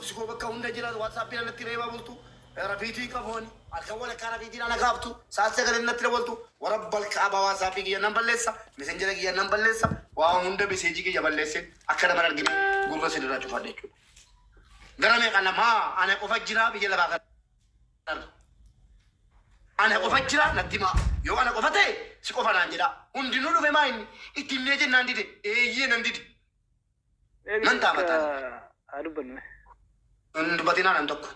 Lakkoofsi koo bakka hunda jira. WhatsAppii natti reebaa bultu. Rafiitii qabooni. Halkan walakkaa rafiitii na kaaftu. Sa'aat sagalee natti dabaltu. Warra balkaabaa WhatsAppii kiyya nan balleessa. Messenger kiyya nan balleessa. Waa hunda message kiyya balleesse akka nama hin argine gurra isin irraa cufadha jechuudha. Gara meeqa namaa ana qofa jira biyya lafaa kana. Ana qofa jira natti himaa. Yoo ana qofa ta'e si qofa naan jedha. Hundinuu dhufe maa inni itti himnee jennaan dide. Eeyyee nan dide. Nan ta'a mataan. Haa dubbannu. Hin dubbatinaa nan tokko.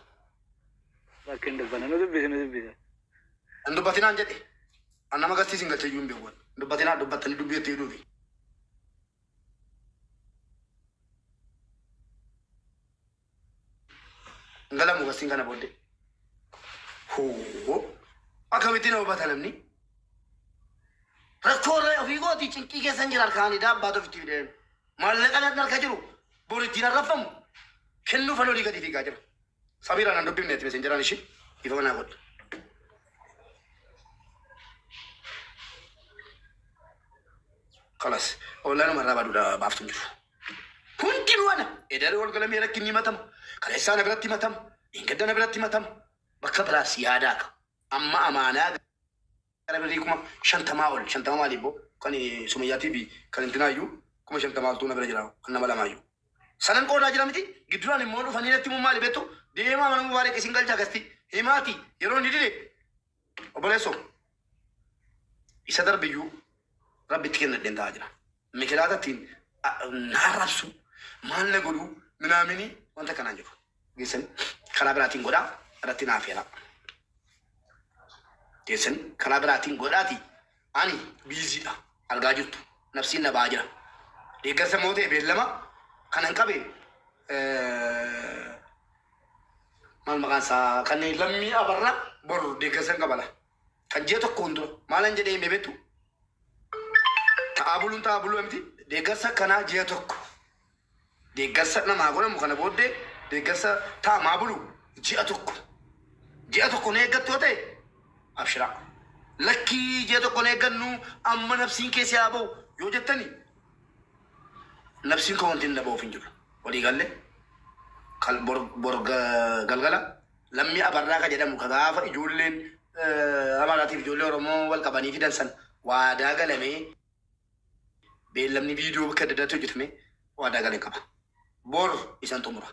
Bakki hin dubbanna. Nu dubbisi, nu dubbisi. Hin dubbatinaan jedhe. An nama gastii sin galchee iyyuu hin beeku. Hin dubbatinaa, dubbattanii dubbii itti hidhuufi. Hin galamu gastiin kana booddee. Hoo! Akkamitti na hubata namni? Rakkoo irra ofii kooti cinqii keessan jira harkaanii daabbaatu ofitti fideen. Maallaqa nan harka jiru bor ittiin arrabfamu kennuuf olii gadi fiigaa jira. Samiiraan nan dubbifne ati messengeraan ishii ifa naa godhu. Kalas ollaanuma irraa baduudha baaftu hin jiru. Hundinuu ana edaree ol galamee rakkinni himatama. Kaleessaa na biratti himatama. Dheengadda na biratti himatama. Bakka biraas yaadaa ka. Amma amaanaa gara birrii 50,000 ol, 50 maaliif boo kan Sumayyaatii fi kan intinaayyuu 50,000 oltuu na bira jira kan nama lamaayyuu. Sanan qoodaa jira miti gidduraan immoo dhufanii natti himuu maali beektu deemaa mana Mubaarak isin galchaa gasti himaati yeroo inni dide obboleessoo isa darbiyyuu rabbitti kennadheen ta'aa jira. Mikilaata ittiin na arrabsu maal na godhuu minaaminii wanta kanaan jiru. Geessan karaa biraatiin godhaa irratti naaf feeraa. Geessan karaa biraatiin godhaati ani biiziidha argaa jirtu nafsiin na ba'aa jira. Deeggarsa immoo ta'e beellama kanan qabe maal maqaan isaa kan lammii abarra bor deeggarsa hin qabala. Kan ji'a tokkoon dura maalan jedhee hime beektu ta'aa buluun ta'aa buluu miti deeggarsa kanaa ji'a tokko deeggarsa namaa godhamu kana booddee deeggarsa ta'amaa bulu ji'a tokko ji'a tokko na eeggattu yoo ta'e abshiraa. Lakkii ji'a tokko na eeggannu amma nafsiin keessi haa ba'u yoo jettani nafsiin koo wanti inni na ba'uuf hin jiru. Walii galle kal bor bor galgala lammii abarraa ka jedhamu ka gaafa ijoolleen Amaaraatiif ijoollee Oromoo wal qabanii fidan san waadaa galamee beellamni viidiyoo bakka adda addaatti hojjetame waadaa galee qaba. Bor isan xumura.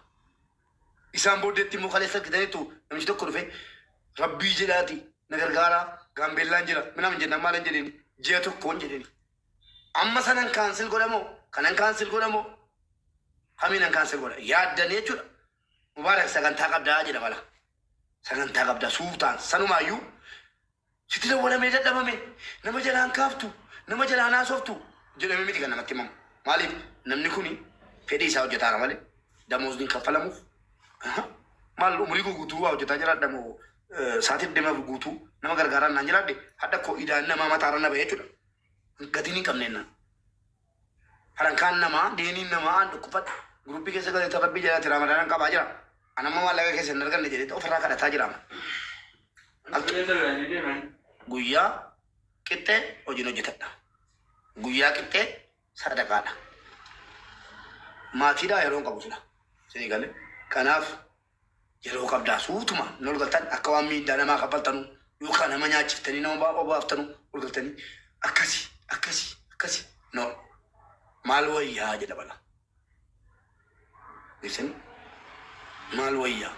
Isaan booddeetti immoo kaleessa argitaniitu namichi tokko dhufe rabbii jedhaati na gargaaraa gaambeellaan jira minaamin jennaan maalan jedheen ji'a tokkoon jedheen. Amma sanan cancel godhamoo kanan cancel godhamoo kamiinan cancel godha yaaddanii jechuudha. Mubaarak sagantaa qabdaa jedha bala. Sagantaa qabdaa suutaan sanumaayyuu sitti dawwalamee dadhabame nama jalaan kaaftu nama jalaan haasoftu jedhamee miti kan namatti himamu. Maaliif namni kuni fedhii isaa hojjetaara malee damoozni hin kaffalamuuf. Maal umurii koo guutuu waa hojjetaa jiraadha moo sa'aatii 24 guutuu nama gargaaraan naan jiraadhe hadha koo idaan namaa mataarra na ba'e jechuudha. Gatiin hin qabne jennaan. Farankaan namaa deeniin namaa an dhukkubfadhe guruppii keessa galee rabbii jalaati ramadaanan qabaa jira. An amma maallaqa keessa hin arganne jedhee ofirraa kadhataa jira. Guyyaa qixxee hojiin hojjetadha. Guyyaa qixxee sadaqaadha. Maatiidhaa yeroo hin qabu sila. Isinii galee. Kanaaf yeroo qabdaa suutuma hin ol galtan akka waan miindaa namaa kaffaltanu yookaan nama nyaachiftanii nama obaaftanu ol galtanii akkasi akkasi akkasi no maal wayyaa jedha bala. Isin maal wayyaa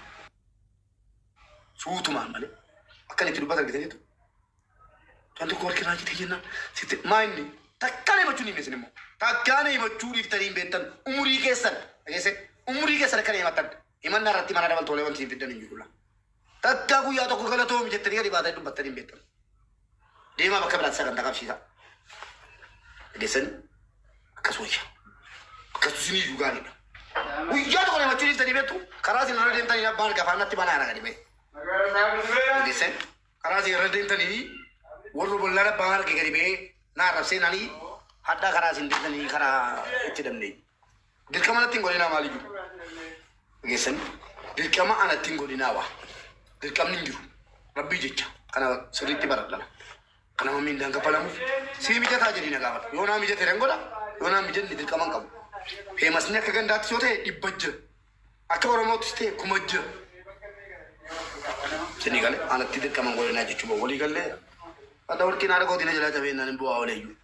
suutumaan malee akkan itti dubbatan argitaniitu. Waan tokko harki irraa citee jennaan sitti maa inni takkaa na himachuu hin dhiifne isin immoo takkaa na himachuu dhiiftanii hin beektan umurii keessan dhageesse umurii keessan akka na himattan himannaa irratti mana dabaltoolee wanti hin fiddan hin jiru laa. Takkaa guyyaa tokko galatoomi jettanii gadi baatanii dubbattanii hin beektan. Deemaa bakka biraatti sagantaa qabsiisaa. Dhageessanii akkas wayya. Akkasu isin iyyuu gaariidha. Guyyaa tokko na himachuu dhiiftanii beektu karaa isin irra deemtanii abbaan gafaan natti banaa gadi ba'e. Dhageessanii karaa isin irra deemtanii warri bollaan abbaan arge gadi ba'ee na arrabsee nanii hadhaa karaa isin deemtanii karaa itti dandeenye. Dirqama natti hin godhinaa maaliyyuu. Dhageessanii dirqama anatti hin godhinaa waa. Dirqamni hin jiru. Rabbii jecha kana sirriitti baradhana. Kanama miindaan kaffalamuuf sii mijataa jedhii na gaafadhu. Yoo naa mijate nan godha yoo naa mijanne dirqama hin qabu. Feemasni akka gandaatti yoo ta'e 100 jira. Akka Oromoottis ta'e kuma jira. Isinii galee anatti dirqama hin godhinaa jechuudha. Walii gallee hadha warqiin haadha kootiin na jalaa cabee naan hin bu'aa ooleyyuu.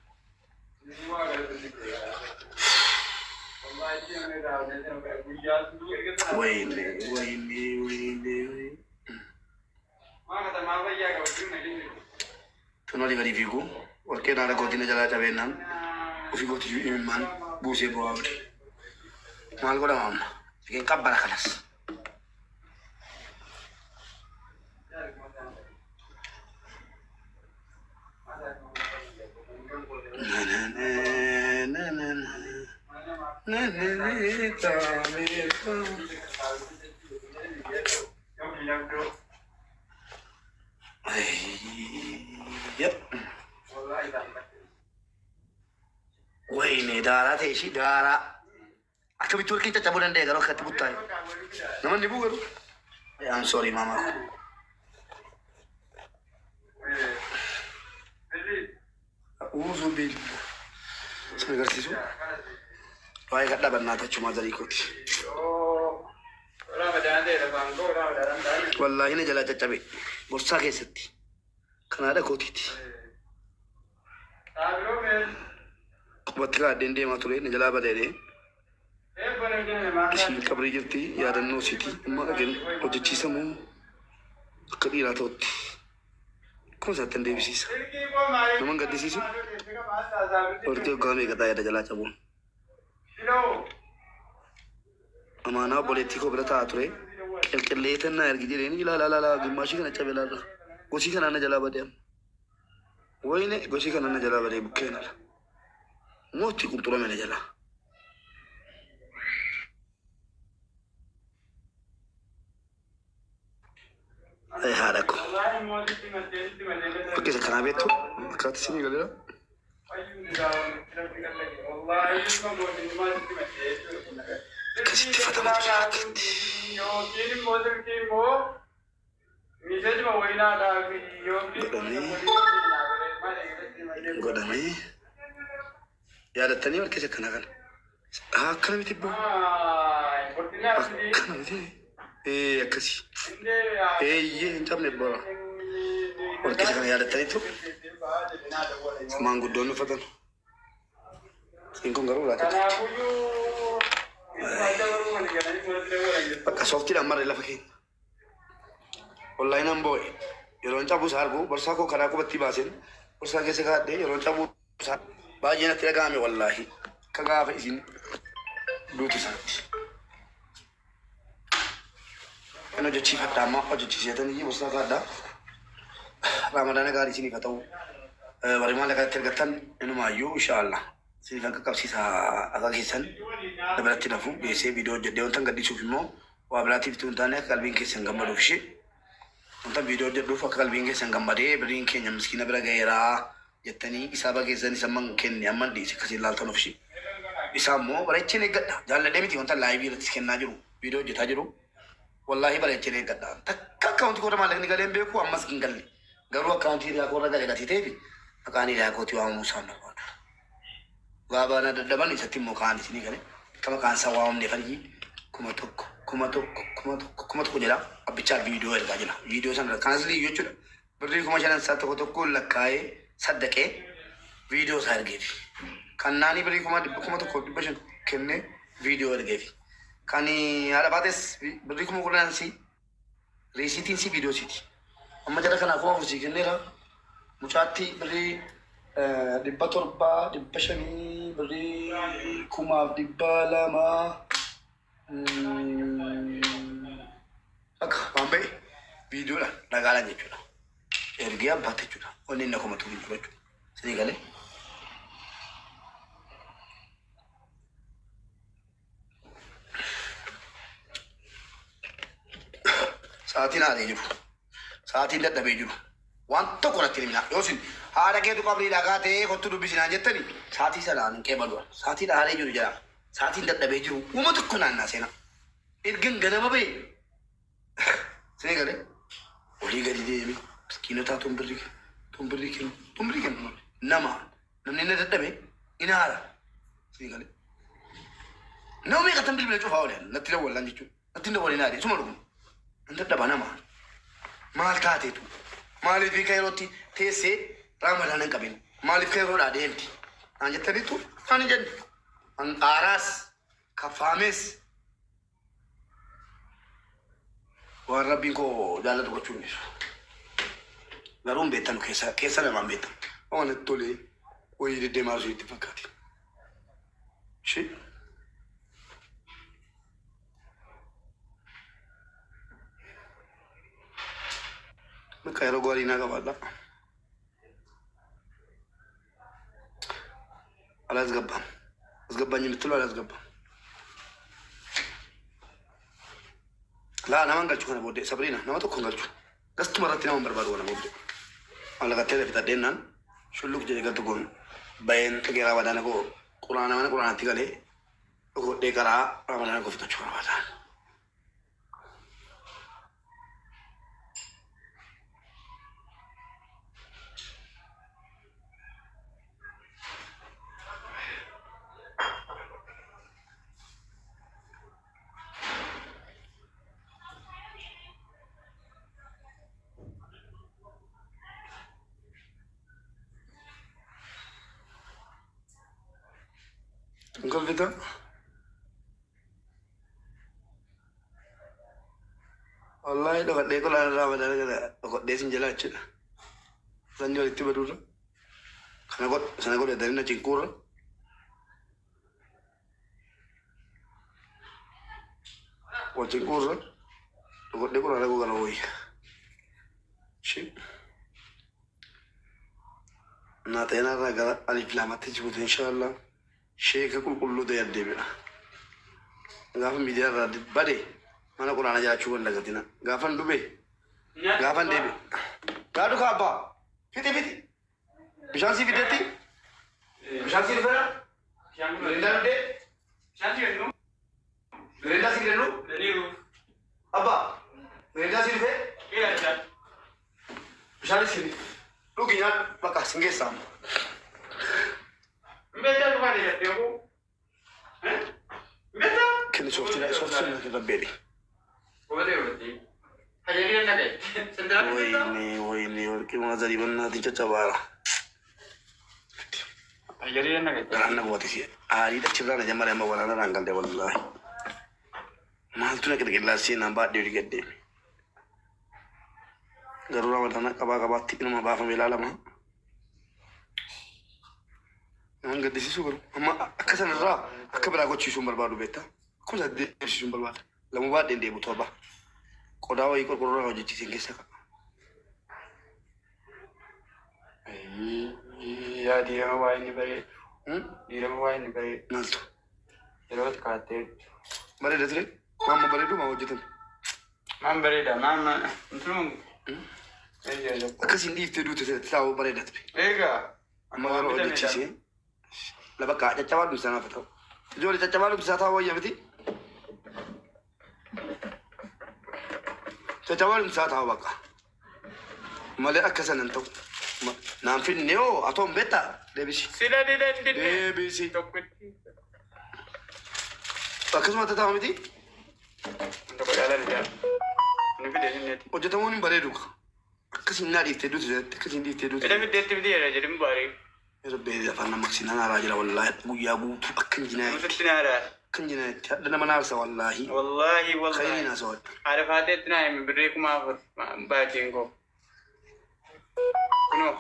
Wayne wayne wayne wayne. Tun olii gadi fiigu warqeen haadha kootiin na jalaa cabee naan ofii kootiyyuu imimmaan buusee bu'aa oole. Maal godhama amma? Dhaqeen qabbara kanas. Wayne daaraa ta'e ishii daaraa. Akkamitti warqeen caccabuu danda'e garuu akkatti buttaa'e. Namoonni bu'u garuu. I'm sorry mama ko. A'uuzu billah. Sin agarsiisu. Waa'ee kadhaa bannaa tachumaa zarii kooti. Wallaahi na jalaa caccabe. Borsaa keessatti. Kan haadha kootiiti. Qubatti kaadheen deemaa ture na jalaa badeedhe. Isiin qabrii jirti yaadannoo isiiti. Amma dhaqeen hojjechiisamoo akka dhiiraa ta'utti. Akkuma isaatti hin deebisiisa. Nama hin gaddisiisu. Warqee waggaa meeqa taa'ee jalaa cabuun. Amaanaa obboleettii koo bira taa'aa ture. Qilqillee tannaa ergi jedheen ilaalaa ilaalaa gimmaashii kana cabe ilaala. Gosii kanaan na jalaa badee amma. Wayne gosii kanaan na jalaa badee bukkeen ala. Mootii qunxurame na jalaa. Ay haadha koo. Bakki isa kanaa beektu akkaatti isinii galeera. Akkasitti fatama ture akkatti. Godhamee godhamee yaadattanii bakki isa kanaa kana. Akkana miti boo. Akkana miti. Ee akkasi. Eeyyee hin cabne bora. Warqii isa kana yaadattaniitu maanguddoonni uffatan. Isiin kun garuu laata qabdi. Bakka sooftiidhaan marre lafa keenya. Wallaahi nan boo'e. Yeroon cabuu isaa argu borsaa koo karaa qubatti baaseen borsaa keessa kaa'adhee yeroon cabuu isaa baay'ee natti dhaga'ame wallaahi. Akka gaafa isin duutu isaatti. Kan hojjechiifadha amma hojjechiisetanii borsaa kaa'adha. Ramadaana gaarii isiniif haa ta'u. Warri maallaqa itti argattan inumaayyuu inshaallah. Isiniif akka qabsiisa akka keessan dabalatti nafu geessee viidiyoo hojjedhee wantan gaddisuuf immoo waa biraatiif utuu hin taane akka qalbiin keessan gammaduuf ishee. Wanta viidiyoo hojjedhuuf akka qalbiin keessan gammadee birriin keenya miskiina bira ga'eeraa jettanii isaaba keessan isa amman kenne amman dhiise akkasiin laaltanuuf ishee. Isaa immoo bareecheen eeggadha. Jaalladhee miti wanta laayivii irratti kennaa jiru viidiyoo hojjetaa jiru. Wallaahi bareecheen eeggadha. Takka akkaawuntii koorra maallaqni galee hin beeku ammas hin galle. Garuu akkaawuntii hiriyaa koorra gale gatii ta'eef maqaan hiriyaa kootii waamamuu isaan barbaadu. Gaafa na dadhaban isatti immoo kaan isinii gale akka maqaan isaa waamamneef argii 1000 1000 1000 1000 jedha abbichaa viidiyoo ergaa jira. Viidiyoo sana kanas liyyuu jechuudha. Birrii 5000 isaa tokko tokkoon lakkaa'ee saddaqee viidiyoo isaa ergeefi. Kan naanii birrii 1500 kennee viidiyoo ergeefi. Kan haadha baates birrii 10,000 si riisiitiin si viidiyoo siiti. Amma jara kanaa 4000 sii kenneera. Mucaatti birrii 700 500 birrii 2,200 akka waan ba'e viidiyoodhaan ragaadhaan jechuudha. Ergee abbaatti jechuudha. Wanni inni akkuma tuun jiru jechuudha. Isinii galee. Sa'aatiin haadhee jiru. Sa'aatiin dadhabee jiru. Waan tokko natti hin himinaa. Yoo isin haadha keetu qabrii dhagaa ta'ee kottu dubbisinaan jettani sa'aatii sanaan hin qeebalu. Sa'aatiin haadhee jiru jedha. Sa'aatiin dadhabee jiru. Uuma tokko naannaa seenaa. Ergan ganama ba'e. Isinii galee olii gadi deeme miskiinotaa tun birrii kennu tun birrii kennu tun birrii kennu nama namni inni dadhabe in haara. Isinii galee. Nama meeqa tan bilbila cufaa oolan natti dawwallaan jechuudha. Natti hin dabalinaa jedhe suma dhuguma. Nan dadhaba nama. Maal taateetu? Maaliif ka yerootti teessee Ramadaan hin qabin? Maaliif ka yeroodhaa deemti? Naan jettaniitu naan hin jenne. An qaaraas kaffaames waan Rabbiin koo jaallatu gochuu hin dhiisu. Garuu hin beektanu keessa keessa namaa hin beektan. Waan natti tolee wayii deddeemaa isinitti fakkaate. Ishee. Bakka yeroo gaarii naa qabaadha. አላስገባም አስገባኝ የምትሉ አላስገባም። Laa naman galchu kana booddee Sabriina nama tokko hin galchu. Gastuma irratti nama hin barbaadu kana booddee. Maallaqattee fixadheennaan shulluk jedhe galtu kun bayeen xigee Ramadaana koo quraana mana quraanaatti galee godhee karaa Ramadaana koo fixachuu barbaada. Hin Wallahi dhokadhee qolaan Ramadaana kana dhokadhee sin jalaa jechuudha. Sanyii walitti baduurra. Kana godh sana godhatanii na cinquurra. Wal cinquurra. Dhokadhee quraana koo kana wayya. Ishee. Naa irraa gara alif lamatti jibuuti inshallah. Sheeka qulqulluu ta'e deebi'a. Gaafa miidiyaa irraa bade mana quraana jiraachuu hin dagatina. Gaafan dube gaafan deebi'e. Gaadhu kaa abbaa fixi fixi. Bishaan sii fidetti? Bishaan sii dhufeera? Mirindaa dhufee? Mirindaa sii fidennu? Abbaa mirindaa sii dhufee? Bishaan sii dhugi nyaadhu bakka sin geessaa amma. Kenni sooftii sooftii na rabbeedhi. Wayne wayne warqii maazarii bannaatiin caccabaara. Garaan na bu'ate si aarii achirraa na jammare amma waraana naan galte wallaahi. Maaltu na qirqillaasee naan baadhee olii gad deeme. Garuu Ramadaana qabaa qabaatti inuma baafame ilaalama. Nama gaddisiisu garuu amma akka sanarraa akka biraa gochiisuu hin barbaadu beektaa. Akkuma isa deebisuu hin barbaada. Lamuu baadheen deebu torba. Qodaa wayii qorqorroo hojjechiiseen keessa ka'a. Yaa diirama waa inni bareedu. Diirama waa inni bareedu. Maaltu? Yeroo kaattee. Bareeda ture? Maamma bareedu maa hojjetame? Maan bareeda maamma intaluma. Akkasiin dhiiftee duute taa'uu bareeda ture. Egaa. Amma yeroo hojjechiisee lafa kaa caccabaa dhumsaa naaf ta'u. Ijoollee caccabaa dhumsaa taa'uu wayya miti. Caccabaa dhumsaa taa'uu bakka. Malee akka sana hin ta'u. Naan finne hoo atoon beektaa deebisi. Sila didan didne. Deebisi. Tokkitti. Akkasuma taa'u miti. Tokko caalaa didaa. Inni fide inni. Hojjetamuun hin bareedu. Akkasiin naa dhiiftee duute akkasiin dhiiftee duute. Fide fideetti fide jedha jedhin baarii. Rabbi afaan nama maqsinaan haaraa jira wallaahi guyyaa guutuu akka injinaayetti. Nuti naaraa. Akka injinaayetti hadha nama naarsa wallaahi. Wallaahi wallaahi. Khayrii naasa wadha. Haadha faateetti naa himi birrii 4000 baatiin koo. Kunoo.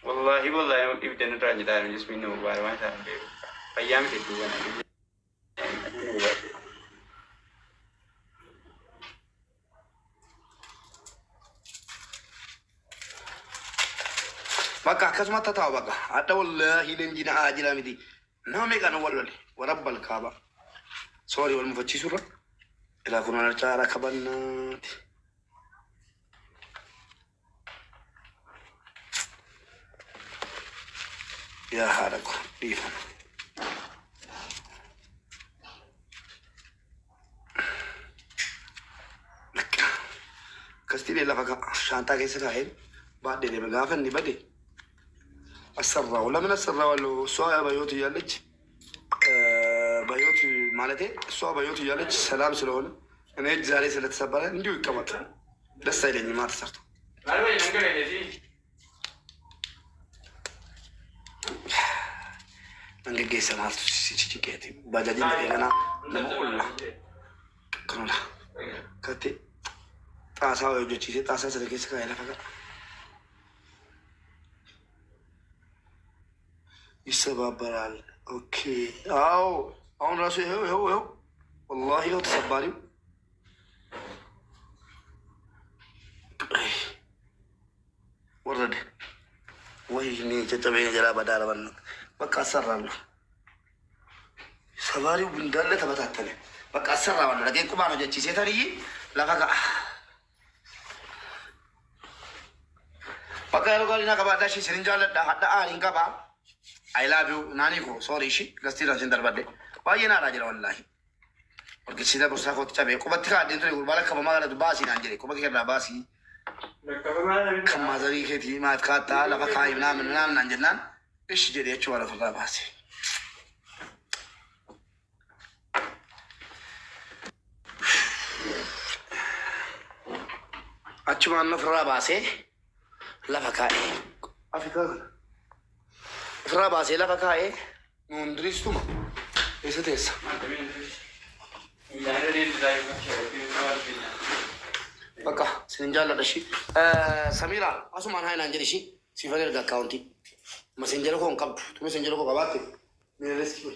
Wallaahi wallaahi dhibdan irraa jedhaa jismiin nama baara waan isaan beeku. Fayyaa miti duuba na Bakka akkasuma taa'u bakka hadha wallaahi leenjii jira miti. Nama meeqaan wal lole warabbal kaaba. Soori wal mufachiisurra. Ilaa kun waan caalaa kabannaati. Yaa haadha ko dhiifama. Akkasitti lafa shaantaa keessa kaa'een baadhee deeme gaafa inni bade አሰራው። ለምን አሰራዋለሁ? እሷ በህይወት እያለች በህይወት ማለቴ እሷ በህይወት እያለች ሰላም ስለሆነ እኔ እጅ ዛሬ ስለተሰበረ እንዲሁ ይቀመጥ፣ ደስ አይለኝም። ተሰርቶ መንገድ geessa maaltu si ciqeeti bajaajin dhaqee nama olla kanula katti xaasaa wayii hojjechiisee xaasaa sana keessa kaa'ee lafa ka'a. ይሰባበራል። ኦኬ አዎ፣ አሁን ራሱ ይኸው ይኸው ይኸው ወላሂ ይኸው ተሰባሪው ወረደ። ወይኔ ጨጨቤ ጀላ በዳረ በእናትህ በቃ አሰራለሁ። ሰባሪው እንዳለ ተበታተነ። በቃ አሰራዋለሁ። dhaqee qubaan hojjechiisee tarii lafa ka'a. Bakka yeroo gaarii naa qabaadhaa ishee isinin jaalladha. Hadha aariin qaba. I love you. Naanii koo sorry ishee gastiidhaan isin darbadhe. Baay'ee naaraa jira wallaahi. Warqisiisa borsaa kootti cabee qubatti kaa'adheen ture gurbaa lakkafamaa galatu baasii naan jedhe quba keerraa baasii. Kan maazarii keetii maaf kaattaa lafa kaa'i ምናምን ምናምን naan jennaan ishi jedhee achuma lafarraa baase. Achumaan ofirraa baasee lafa kaa'e. Afrikaa kana. Ofirraa baasee lafa kaa'ee nuun diriistuma eessa teessa? Bakka isin jaalladha ishii. Samiira asumaan haa naan jedhi ishii siifan erga akkaawuntii. Masenjera koo hin qabdu. Tu messenjera koo qabaatte miirreessi koo.